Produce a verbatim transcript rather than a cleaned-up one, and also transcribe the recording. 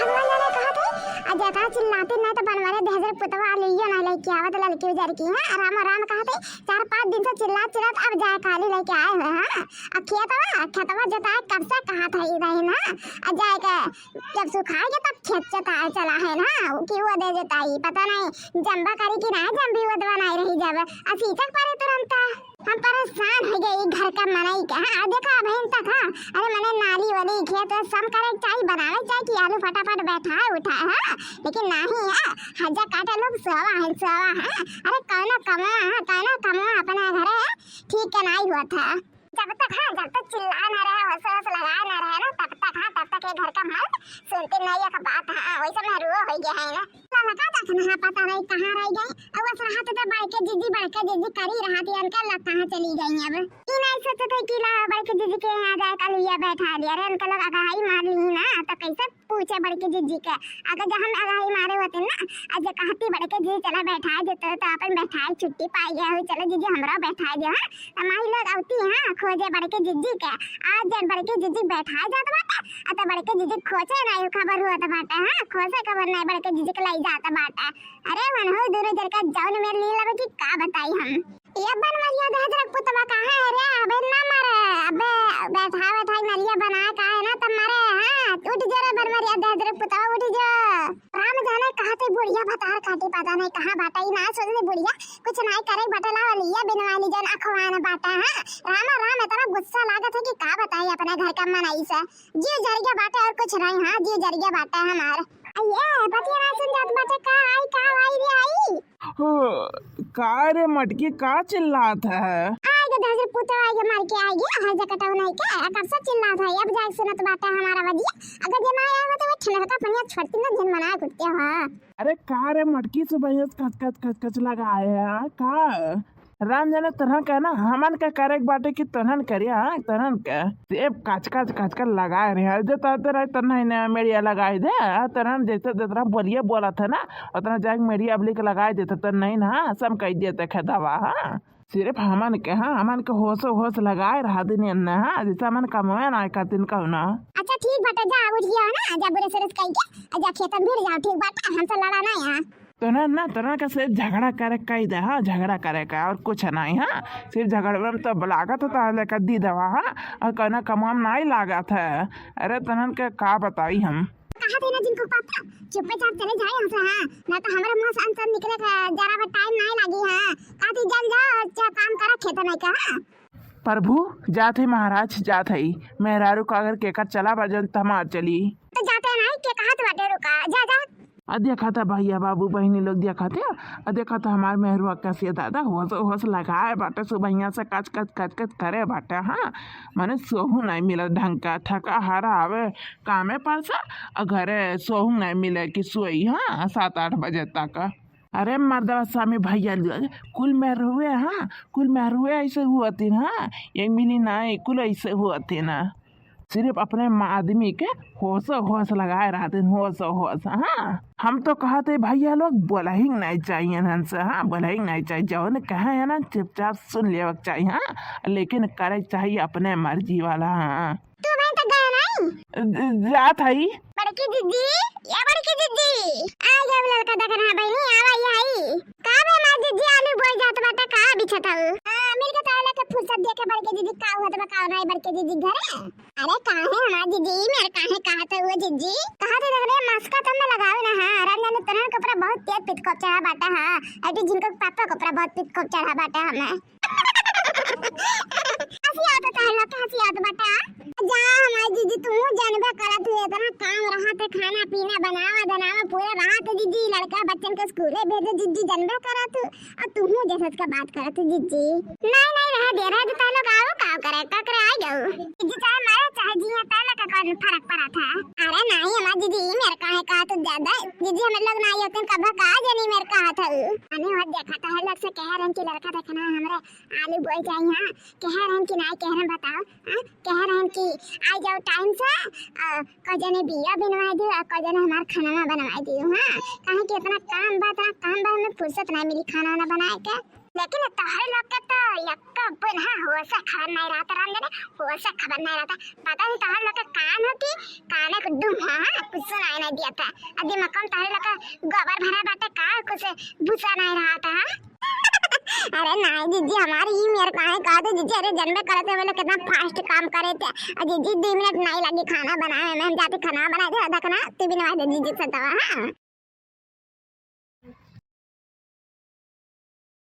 अब ना जाने कहा थे, आ जाता चिल्लाती नहीं तो बनवारे दहेज रे पुतवा आलू यो ना लेके आवत ललकी उजर की, हाँ, राम राम कहा थे, चार पाँच दिन से चिल्लात चिल्लात अब जाए काली लेके आए हुए, हाँ। आ खेतवा, खेतवा जोताए कब से कहा था ई रही ना, आ जाए के जब सुखाए के तब खेत जोताए चला है ना, कि वो दे जोताई, पता नहीं जम्बा करी कि ना जम्बी वो दवा नहीं रही जब, आ सीचक परे तुरंत। हम परेशान हो गए ई घर का मनई का। हाँ, देखा बहन तक, हाँ, अरे मने नाली वाली खेत सम करे के चाही, बनावे के चाही कि आलू फटाफट बैठाए उठाए, हाँ, लेकिन नहीं है, हजा काटे लोग सोवा है, सोवा है। अरे कौनो कमवा, हाँ, कौनो कमवा अपने घरे ठीक के नहीं हुआ था। जब तक, हाँ, जब तक चिल्ला ना रहे, होश होश लगा ना रहे ना, तब तक, हाँ, तब तक ये घर का मर्द सुनते नहीं एक बात, हाँ, वैसे में रुओ हो गया है ना। ललका तक ना पता नहीं कहाँ रह गए। अब बस रहत तो बड़के जीजी, बड़के जीजी करी रहत, इनका लग कहाँ चली गई अब। ई नहीं सोचत है कि ला बड़के जीजी के यहाँ जाए, कल ये बैठा दिया रे, इनका लोग अगहाई मार ली ना, तो कैसे पूछे बड़के जीजी के। अगर जब हम अगहाई मारे होते ना, आज जे कहती बड़के जीजी चला बैठा देते, तो अपन बैठाए छुट्टी पाई गया हो, चलो जीजी हमरा बैठा दे, हाँ? तो माई लोग आवती, हाँ, खोजे बड़के जीजी के। आज जब बड़के जीजी बैठा जात बाटे, आ तो बड़के जीजी खोजे नहीं खबर होत बाटे, हाँ, खोजे खबर नहीं बड़के जीजी के लाई जात बाटे। अरे मनहू दोनों जन का जौन में लीन लगे कि का बताई हम। ये बनवरिया दहेज रे पुतवा कहाँ है रे? अबे ना मरे, अबे बैठा बैठा नलिया बनाए का है ना तब मरे, हाँ, उठ जो रे बनवरिया दहेज रे पुतवा, उठ जो। राम जाने कहाँ ते बुढ़िया भतार काटी, पता नहीं कहाँ बाटा, ई ना सोचले बुढ़िया कुछ नहीं करे बटला वाली ये बिनवानी जन अखवान बाटा, हाँ। रामा राम, इतना गुस्सा लागत है कि का बताई अपने घर का मनई से। जी जरिया बाटे और कुछ नहीं, हाँ, जी जरिया बाटे हमार। आ ये बतिया ना सुन जात बाटे, का आई, का आई रे आई? हो, का रे मटकी, का चिल्लात है? आएगा दहेज पुतवा, आएगा मार के आएगी, हर जगह टहु नहीं के, आ कब से चिल्लात है, अब जाए सुनत बाटे हमारा बजिया। अगर जे ना आए हो तो वो ठंडा का पनिया छोड़ती ना, दिन मना कुत्ते हो। अरे का रे मटकी, सुबह से कच कच कच कच लगाए है, का? राम जाने तोहन के ना, हमन के करे के बाटे कि तोहन करिया, हाँ, तोहन के। सेब काच काच काच काच लगाए रहे, जे तोहते रहे, तोहन ही ना मेड़िया लगाए दे, हाँ, तोहन जैसे जितना बोलिए बोलत है ना, उतना जाके मेड़िया अबली के लगाए देते, तो नहीं ना, सम कह देते खेतवा, हाँ। सिर्फ हमन के, हाँ, हमन के होशो होश लगाए रहा दिन एन्ने, हाँ, जैसे हमन कमवे ना करतीन कहू ना। अच्छा ठीक बाटे, जा उठ गया ना, जा बुरे सुरस कह के, जा खेतन भिड़ जाओ, ठीक बाटे, हमसे लड़ा ना यहाँ। तोहन ना, तोहन का सिर्फ झगड़ा करे कही दे, हाँ, झगड़ा करे का और कुछ नहीं, हाँ, सिर्फ झगड़वे में तो लागत होता है लेकर दी दवा, हाँ, और कहना कमाम नहीं लागत है। अरे तोहन के का बताई हम। कहा थे ना जिनको पापा, चुप्पे चाप चले जाए यहाँ से, हाँ, ना तो हमारे मुंह से अंतर निकले का जरा भी टाइम नहीं लगी, हाँ, कहा थी जल जाओ, अच्छा काम करा खेत में का, हाँ। प्रभु, जात है महाराज, जात है। मेहरारू का अगर केकर चला बा जन त हमार चली। तो जाते नहीं के कहा तो बाटे रुका, जा, जा। आ देखा था भैया बाबू बहिनी लोग, देखा थे, आ देखा था हमार मेहरुआ कैसे दादा होश होश लगाए बाटे, सुबहिया से कच कच कच कच करे बाटे, हाँ, माने सोहू नहीं मिलत ढंग का, थका हारा आवे कामे पर से, आ घरे सोहू नहीं मिले कि सोई, हाँ, सात आठ बजे तक। अरे मर्दवा स्वामी भैया लोग, कुल मेहरुए, हाँ, कुल मेहरुए ऐसे हुअतीन, हाँ, ये मिली ना, कुल ऐसे हुअतीन, हाँ। सिर्फ अपने म-, आदमी के होश होश लगाए रहतीन, होश होश, हाँ। हम तो कहत है भैया लोग, बोलही नहीं चाहिए इनसे, हाँ, बोलही नहीं चाहिए, जौन कहे है ना चुपचाप सुन लेवे के चाहिए, हाँ, लेकिन करे के चाहिए अपने मर्जी वाला, हाँ। तू बहन तो गया नहीं? ज-, जात हई। बड़की दीदी, या बड़की दीदी, आ गया लड़का देख रहा बहनी, आवा ये आई। का बे हमार दीदी आलू बोई जात बाटे, का बिछत हऊ? हाँ, मिल के तोरा लोग के फुर्सत दे के बड़की दीदी का हुआ तो का नहीं बड़की दीदी घरे? अरे काहे हमार दीदी, मेरे काहे कहा था वो दीदी? कहा थे देख रे, मस्का तो मैं लगावे ना, हाँ, राम जाने तोहन के ऊपर बहुत तेज पितकोप चढ़ा बाटे, हाँ, अभी जिनको पापा के ऊपर बहुत पितकोप चढ़ा बाटे हमें। हंसी आवत है तोहन लोग के, हंसी आवत बाटे। जा हमार जीजी, तू जानबे करत हू, इतना काम रहत है, खाना पीना बनावा धनावा पूरा रात जीजी, लड़का बच्चन के स्कूले भेजे जीजी, जानबे करत हू। और तू जैसे का बात करत हू जीजी। नहीं, नहीं, रह दे, रह दे, तोहन लोग आओ, का करे, का करे आ गऊ। जीजी चाहे मरे, चाहे जिए, तोहन लोग का कौन फर्क पड़त है? अरे नहीं, हमार जीजी, ई मेरे काहे कहा तू ज्यादा? जीजी, हम लोग ना आते, कब का जानी मेरे कहा था। अने और देखा था, लोग से कह रहे हैं कि लड़का देखना हमरे आलू बोई जाई, हाँ, कह रहे हैं कि नाई कह रहे हैं, बताओ, हाँ, कह रहे हैं कि आ जाओ टाइम से, आ, कजने बिया बिनवा दियो, आ, कजने हमार खाना बनवा दियो, हाँ, काहे कि इतना काम बा, इतना काम बा, हमें फुर्सत नहीं मिली खाना वाना बनाए के। लेकिन तोहरे लोग के तो यक्का बुन, हाँ, होश खबर नहीं रहता, राम जाने, होश खबर नहीं रहता। पता नहीं तोहरे लोग के कान हो कि काने को डुम, हाँ, हाँ, कुछ सुनाई नहीं दिया था। अदी मकम तोहरे लोग के गोबर भरा बाटे का, कुछ भूसा नहीं रहता, हाँ? अरे नहीं जीजी, हमारी ई मेर काहे कहा थे जीजी, अरे जन्मे करे थे, वो लोग कितना fast काम करे थे। और जीजी, दो मिनट नहीं लगी खाना बनावे में, हम जाते खाना बनाए थे, देखना, तू भी नवाई दे जीजी से दवा, हाँ?